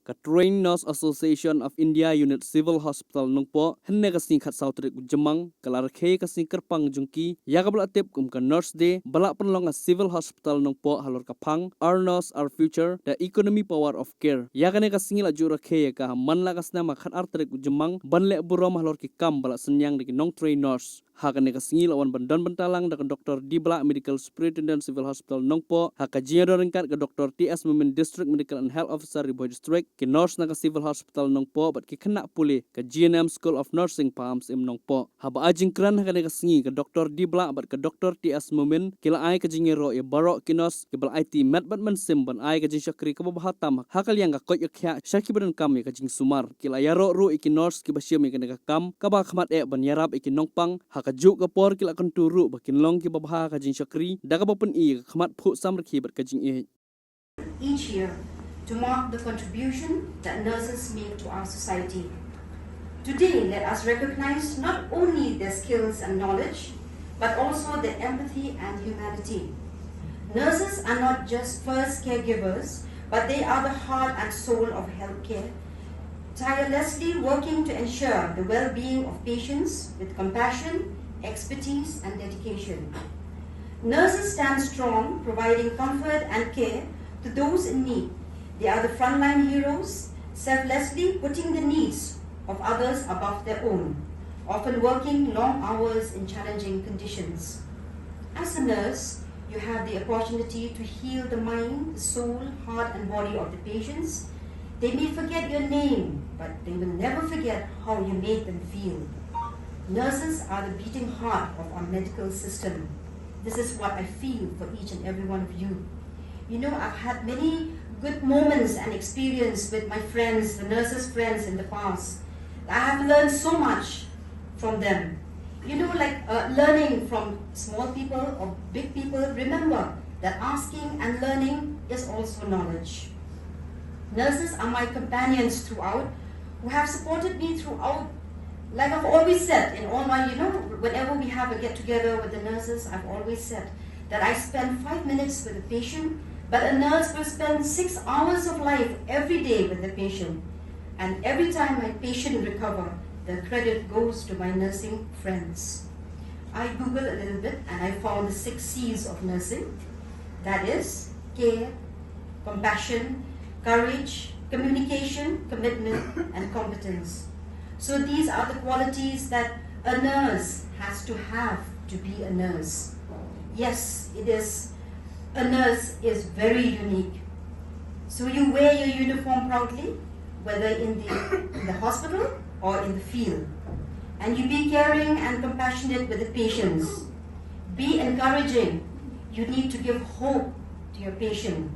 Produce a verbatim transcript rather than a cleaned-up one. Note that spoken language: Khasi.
Ka Trained Nurse Association of India Unit Civil Hospital Nongpoh, hynne ka sngi khatsaw tarik u Jymmang, ka la rakhe ka sngi kyrpang jong ki ïa kaba la tip kum ka Nurse Day, ba la pynlong ha Civil Hospital Nongpoh halor ka phang Our Nurse, Our Future, the Economy Power of Care. Ïa kane ka sngi la ju rakhe ïa ka ha man la ka snem ha khatar tarik u Jymmang, ban leh burom halor ki kam ba la synñiang da ki nong trained nurse. Ha kane ka sngi la wan ban don bynta lang da ka Doctor D Blah, Medical Superintendent, Civil Hospital Nongpoh, ha ka jingïadon ryngkat ka Doctor T S Momin, District Medical and Health Officer, Ri Bhoi District, ki nurse na ka Civil Hospital Nongpoh bad ki khynnah pule ka G N M School of Nursing, Pahamsyiem, Nongpoh. Haba ai jingkren ha kane ka sngi, ka Doctor D Blah bad ka Doctor T S Momin ki la ai ka jingïaroh ïa baroh ki nurse kiba la aiti met bad mynsiem ban ai ka jingshakri kaba bha tam ha ka liang ka koit ka khiah sha kiba donkam ïa ka jingsumar. Ki la ïaroh ruh ïa ki nurse kiba shim ïa kane ka kam kaba khmat eh ban ïarap ïa ki nongpang. Ha kajuh ka por ki la kyntu ruh ba kin long kiba bha ha ka jingshakri da kaba pyni ïa ka khmat phuh samrkhie bad ka jingïeit. Each year to mark the contribution that nurses make to our society. Today, let us recognize not only their skills and knowledge, but also their empathy and humanity. Nurses are not just first caregivers, but they are the heart and soul of healthcare, tirelessly working to ensure the well-being of patients with compassion, expertise, and dedication. Nurses stand strong, providing comfort and care to those in need. They are the frontline heroes, selflessly putting the needs of others above their own, often working long hours in challenging conditions. As a nurse, you have the opportunity to heal the mind, the soul, heart, and body of the patients. They may forget your name, but they will never forget how you made them feel. Nurses are the beating heart of our medical system. This is what I feel for each and every one of you. You know, I've had many good moments and experience with my friends, the nurses' friends in the past. I have learned so much from them. You know, like, uh, learning from small people or big people, remember that asking and learning is also knowledge. Nurses are my companions throughout, who have supported me throughout. Like I've always said, in all my, you know, whenever we have a get together with the nurses, I've always said that I spend five minutes with a patient, but a nurse will spend six hours of life every day with the patient. And every time my patient recover, the credit goes to my nursing friends. I Googled a little bit and I found the six C's of nursing. That is care, compassion, courage, communication, commitment, and competence. So these are the qualities that a nurse has to have to be a nurse. Yes, it is. A nurse is very unique. So you wear your uniform proudly, whether in the, in the hospital or in the field. And you be caring and compassionate with the patients. Be encouraging. You need to give hope to your patient.